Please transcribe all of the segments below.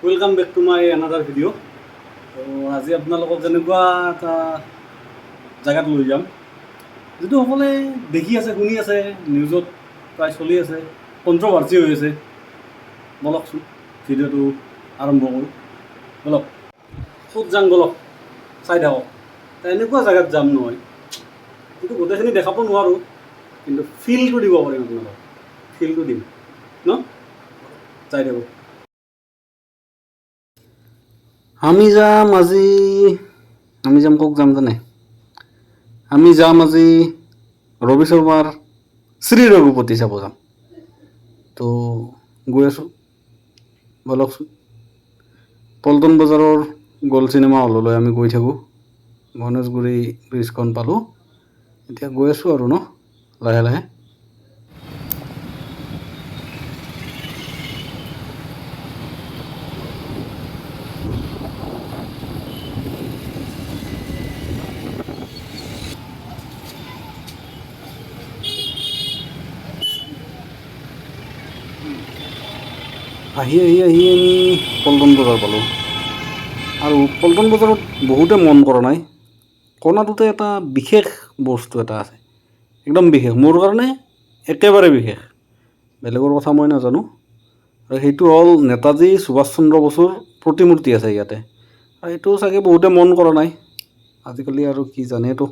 Welcome back to my another video. তো আজি আপোনালোকক এনেকুৱা এটা জেগাত লৈ যাম, যিটো সকলোৱে দেখি আছে, শুনি আছে, নিউজত প্ৰায় চলি আছে, কণ্ট্ৰভাৰ্চি হৈ আছে। বলকচোন, ভিডিঅ'টো আৰম্ভ কৰোঁ। বলক, ক'ত যাম বলক, চাই থাকক। এনেকুৱা জেগাত যাম নহয়, কিন্তু গোটেইখিনি দেখাব নোৱাৰোঁ, কিন্তু ফিলটো দিব পাৰিম আপোনালোকক। ফিলটো দিম ন, চাই থাকক। আমি যাম আজি, আমি যাম, ক'ত যাম জানে? আমি যাম আজি ৰবি শৰ্মাৰ শ্ৰী ৰঘুপতি চাব যাম। তো গৈ আছোঁ, বলকচোন। পল্টন বজাৰৰ গ'ল্ড চিনেমা হললৈ আমি গৈ থাকোঁ। গণেশগুৰি ব্ৰিজখন পালোঁ, এতিয়া গৈ আছোঁ আৰু ন লাহে লাহে। আহি আহি আহি আমি পল্টন বজাৰ পালোঁ। আৰু পল্টন বজাৰত বহুতে মন কৰা নাই, কণাটোতে এটা বিশেষ বস্তু এটা আছে, একদম বিশেষ, মোৰ কাৰণে একেবাৰে বিশেষ, বেলেগৰ কথা মই নাজানো। আৰু সেইটো হ'ল নেতাজী সুভাষ চন্দ্ৰ বসুৰ প্ৰতিমূৰ্তি আছে ইয়াতে। আৰু এইটো চাগে বহুতে মন কৰা নাই আজিকালি, আৰু কি জানেতো।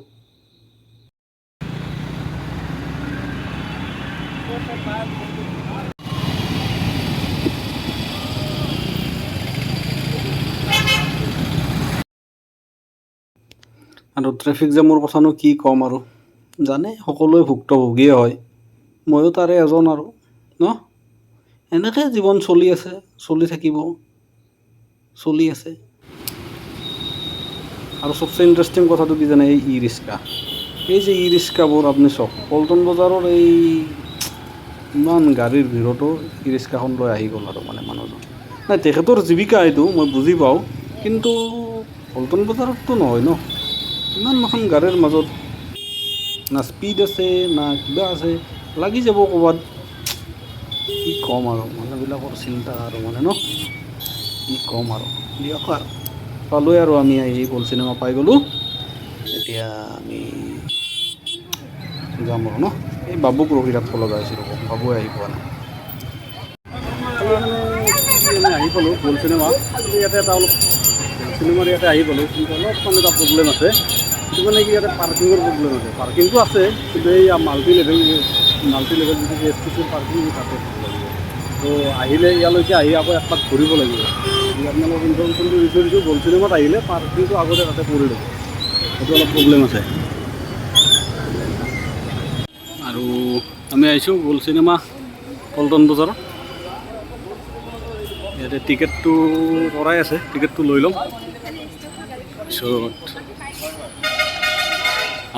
আৰু ট্ৰেফিক জামৰ কথানো কি ক'ম আৰু, জানে সকলোৱে ভুক্তভোগীয়ে হয়, ময়ো তাৰে এজন আৰু ন। এনেকৈ জীৱন চলি আছে, চলি থাকিব, চলি আছে। আৰু চবচে ইণ্টাৰেষ্টিং কথাটো কি জানে? এই ই ৰিক্সা, এই যে ই ৰিক্সাবোৰ আপুনি চাওক, পল্টন বজাৰৰ এই ইমান গাড়ীৰ ভিৰতো ই ৰিক্সাখন লৈ আহি গ'ল। আৰু মানে মানুহজন নাই, তেখেতৰ জীৱিকা এইটো, মই বুজি পাওঁ, কিন্তু পল্টন বজাৰততো নহয় ন। ইমান এখন গাড়ীৰ মাজত না স্পীড আছে না কিবা আছে, লাগি যাব ক'ৰবাত। কি ক'ম আৰু, মানুহবিলাকৰ চিন্তা আৰু মানে ন, কি ক'ম আৰু। দিয়ক আৰু, পালোঁৱে আৰু আমি আহি গ'ল্ড চিনেমা পাই গ'লোঁ। এতিয়া আমি যাম আৰু ন। এই বাবুক ৰখি থাকিব লগা হৈছিল, ৰ'ব, বাবুৱে আহি পোৱা নাই। মানে আহি পালোঁ গ'ল্ড চিনেমা। ইয়াতে এটা অলপ চিনেমাৰ ইয়াতে আহি পালোঁ, কিন্তু অলপমান এটা প্ৰব্লেম আছে। সেইটো মানে কি, ইয়াতে পাৰ্কিঙৰ প্ৰব্লেম আছে। পাৰ্কিংটো আছে, কিন্তু এই মাল্টি লেভেল যিটো এছ টি চিৰ পাৰ্কিং, তাতে থাকিব লাগিব। তো আহিলে ইয়ালৈকে আহি আকৌ একপাক ঘূৰিব লাগিব। আপোনালোকক ইনফৰমেশ্যনটো দি থৈ দিছোঁ, গ'ল্ড চিনেমাত আহিলে পাৰ্কিংটো আগতে তাতে কৰি ল'ব, সেইটো অলপ প্ৰব্লেম আছে। আৰু আমি আহিছোঁ গ'ল্ড চিনেমা পল্টন বজাৰত। ইয়াতে টিকেটটো কৰাই আছে, টিকেটটো লৈ ল'ম। পিছত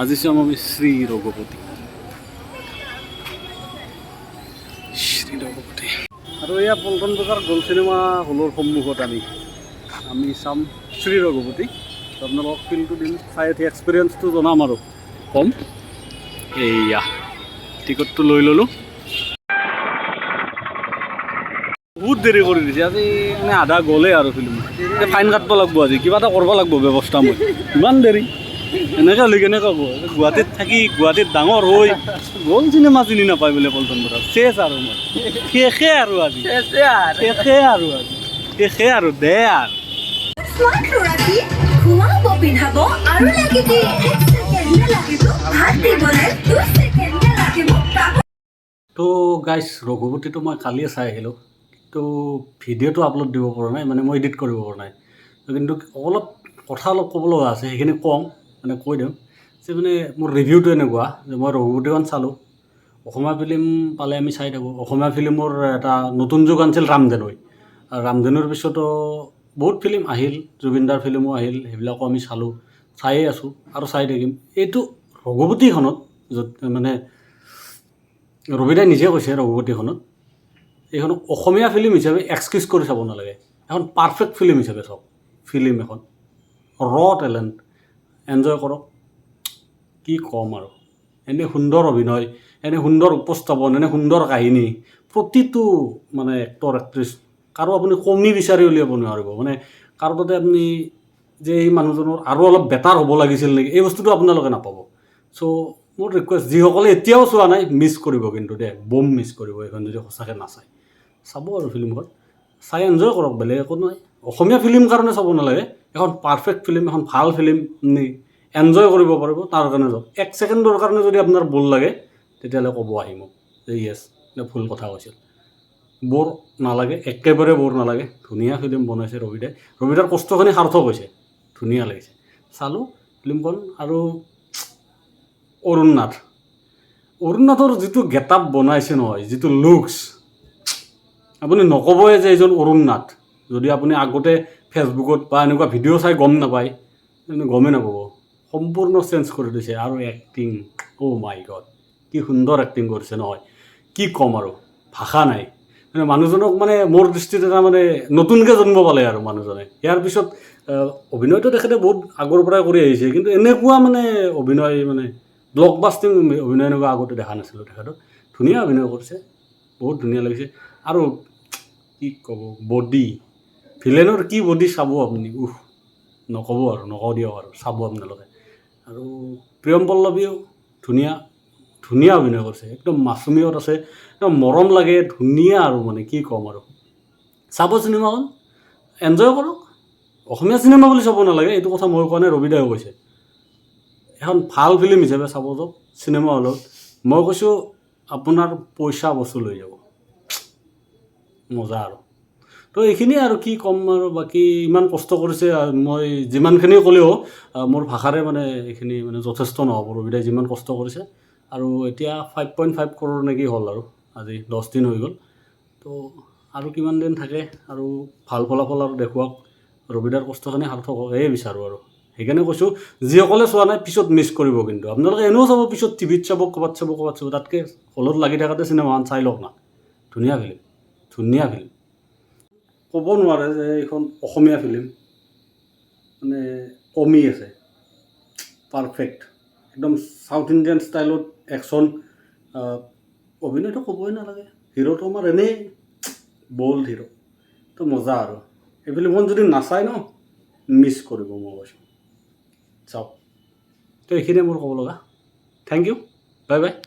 আজি চাম আমি শ্ৰী ৰঘুপতি, শ্ৰী ৰঘুপতি। আৰু এয়া পল্টন বজাৰ গ'ল্ড চিনেমা হলৰ সন্মুখত আমি আমি চাম শ্ৰী ৰঘুপতি। আপোনালোকক ফিলটো দিম, চাই উঠি এক্সপিৰিয়েঞ্চটো জনাম আৰু ক'ম। এইয়া টিকটটো লৈ ল'লোঁ। বহুত দেৰি কৰি দিছে আজি, মানে আধা গ'লে আৰু ফিল্ম। ফাইন কাটিব লাগিব আজি, কিবা এটা কৰিব লাগিব ব্যৱস্থা মই। ইমান দেৰি এনেকৈ হ'লে কেনেকৈ হ'ব? গুৱাহাটীত থাকি, গুৱাহাটীত ডাঙৰ হৈ গ'ল্ড চিনেমা চিনি নাপায় বোলে পল্টন বজাৰ। চেচ আৰু, মই শেষে আৰু আজি, শেষে আৰু আজি, শেষে আৰু দে আৰু। স্মাৰ্ট ল'ৰাটি খুৱাব, পিন্ধাব আৰু লাগে কি? এক ছেকেণ্ড নালাগিব ভাত দিবলৈ, 2 ছেকেণ্ড নালাগিব কাপোৰ। তো গাইছ, ৰঘুপতিটো মই কালিয়ে চাই আহিলোঁ, কিন্তু ভিডিঅ'টো আপলোড দিব পৰা নাই, মানে মই এডিট কৰিব পৰা নাই। কিন্তু অলপ কথা অলপ ক'ব লগা আছে, সেইখিনি কওঁ, মানে কৈ দিওঁ যে মানে মোৰ ৰিভিউটো এনেকুৱা যে মই ৰঘুপতিখন চালোঁ। অসমীয়া ফিল্ম পালে আমি চাই থাকোঁ। অসমীয়া ফিল্মৰ এটা নতুন যুগ আনিছিল ৰামধেনুই, আৰু ৰামধেনুৰ পিছতো বহুত ফিল্ম আহিল, জুবিনদাৰ ফিল্মো আহিল, সেইবিলাকো আমি চালোঁ, চায়ে আছোঁ আৰু চাই থাকিম। এইটো ৰঘুপতিখনত য'ত মানে ৰবিদাই নিজে কৈছে, ৰঘুপতিখনত এইখন অসমীয়া ফিল্ম হিচাপে এক্সকিউজ কৰি চাব নালাগে, এখন পাৰফেক্ট ফিল্ম হিচাপে চাওক। ফিল্ম এখন ৰ টেলেণ্ট, এনজয় কৰক। কি ক'ম আৰু, এনে সুন্দৰ অভিনয়, এনে সুন্দৰ উপস্থাপন, এনে সুন্দৰ কাহিনী, প্ৰতিটো মানে এক্টৰ এক্ট্ৰেছ কাৰো আপুনি কমি বিচাৰি উলিয়াব নোৱাৰিব। মানে কাৰো তাতে আপুনি যে এই মানুহজনৰ আৰু অলপ বেটাৰ হ'ব লাগিছিল নেকি, এই বস্তুটো আপোনালোকে নাপাব। চ' মোৰ ৰিকুৱেষ্ট, যিসকলে এতিয়াও চোৱা নাই, মিছ কৰিব কিন্তু দেই, বম মিছ কৰিব এইখন যদি সঁচাকৈ নাচায়। চাব আৰু ফিল্মখন চাই এনজয় কৰক, বেলেগ একো নহয়। অসমীয়া ফিল্ম কাৰণে চাব নালাগে। এখন পাৰফেক্ট ফিল্ম, এখন ভাল ফিল্ম, আপুনি এনজয় কৰিব পাৰিব, তাৰ কাৰণে যাওক। এক ছেকেণ্ডৰ কাৰণে যদি আপোনাৰ ব'ৰ লাগে, তেতিয়াহ'লে ক'ব আহি মোক যে য়েছ, ভুল কথা কৈছিল। ব'ৰ নালাগে, একেবাৰে ব'ৰ নালাগে। ধুনীয়া ফিল্ম বনাইছে ৰবিদাই। ৰবিদাৰ কষ্টখিনি সাৰ্থক হৈছে, ধুনীয়া লাগিছে, চালোঁ ফিল্মখন। আৰু অৰুণ নাথ, অৰুণ নাথৰ যিটো গেট আপ বনাইছে নহয়, যিটো লুকছ, আপুনি নক'বই যে এইজন অৰুণ নাথ। যদি আপুনি আগতে ফেচবুকত বা এনেকুৱা ভিডিঅ' চাই গম নাপায়, তেন্তে গমেই নাপাব। সম্পূৰ্ণ চেঞ্জ কৰি দিছে। আৰু এক্টিং, অ' মাই গড, কি সুন্দৰ এক্টিং কৰিছে নহয়, কি ক'ম আৰু, ভাষা নাই। মানে মানুহজনক মানে মোৰ দৃষ্টিত এটা মানে নতুনকৈ জন্ম পালে আৰু মানুহজনে। ইয়াৰ পিছত অভিনয়টো তেখেতে বহুত আগৰ পৰাই কৰি আহিছে, কিন্তু এনেকুৱা মানে অভিনয়, মানে ব্লক বাষ্টিং অভিনয় এনেকুৱা আগতে দেখা নাছিলোঁ তেখেতক। ধুনীয়া অভিনয় কৰিছে, বহুত ধুনীয়া লাগিছে। আৰু কি ক'ব, বডি, ভিলেনৰ কি বডি চাব আপুনি, উফ, নক'ব আৰু, নকওঁ দিয়ক আৰু, চাব আপোনালোকে। আৰু প্ৰিয়ম পল্লৱীও ধুনীয়া ধুনীয়া অভিনয় কৰিছে, একদম মাচুমিয়ত আছে, একদম মৰম লাগে, ধুনীয়া আৰু মানে কি ক'ম আৰু। চাব চিনেমাখন, এনজয় কৰক। অসমীয়া চিনেমা বুলি চাব নালাগে, এইটো কথা মই কোৱা নাই, ৰবিদায়ো কৈছে। এখন ভাল ফিল্ম হিচাপে চাব যাওক চিনেমা হলত। মই কৈছোঁ, আপোনাৰ পইচা বচুল হৈ যাব, মজা। আৰু তো এইখিনিয়ে আৰু কি ক'ম আৰু বাকী ইমান কষ্ট কৰিছে। মই যিমানখিনি ক'লেও মোৰ ভাষাৰে মানে এইখিনি মানে যথেষ্ট নহ'ব, ৰবিদাই যিমান কষ্ট কৰিছে। আৰু এতিয়া 5.5 কৰোৰ নেকি হ'ল আৰু আজি 10 দিন হৈ গ'ল। তো আৰু কিমান দিন থাকে আৰু ভাল ফলাফল আৰু দেখুৱাওক, ৰবিদাৰ কষ্টখিনি সাৰ্থক হওক, এয়ে বিচাৰোঁ। আৰু সেইকাৰণে কৈছোঁ, যিসকলে চোৱা নাই, পিছত মিছ কৰিব কিন্তু। আপোনালোকে এনেও চাব পিছত, টিভিত চাব, ক'ৰবাত চাব, ক'ৰবাত চাব, তাতকৈ হলত লাগি থাকোঁতে চিনেমাখন চাই লওক না। ধুনীয়া ফিল্ম, ধুনীয়া ফিল্ম। ক'ব নোৱাৰে যে এইখন অসমীয়া ফিল্ম, মানে কমি আছে। পাৰফেক্ট, একদম চাউথ ইণ্ডিয়ান ষ্টাইলত একশ্যন। অভিনয়টো ক'বই নালাগে, হিৰোটো আমাৰ এনেই বল্ড হিৰ'। তো মজা আৰু এই ফিল্মখন যদি নাচায় ন, মিছ কৰিব, মই কৈছোঁ, চাওক। তো এইখিনিয়ে মোৰ ক'ব লগা। Thank you, bye bye.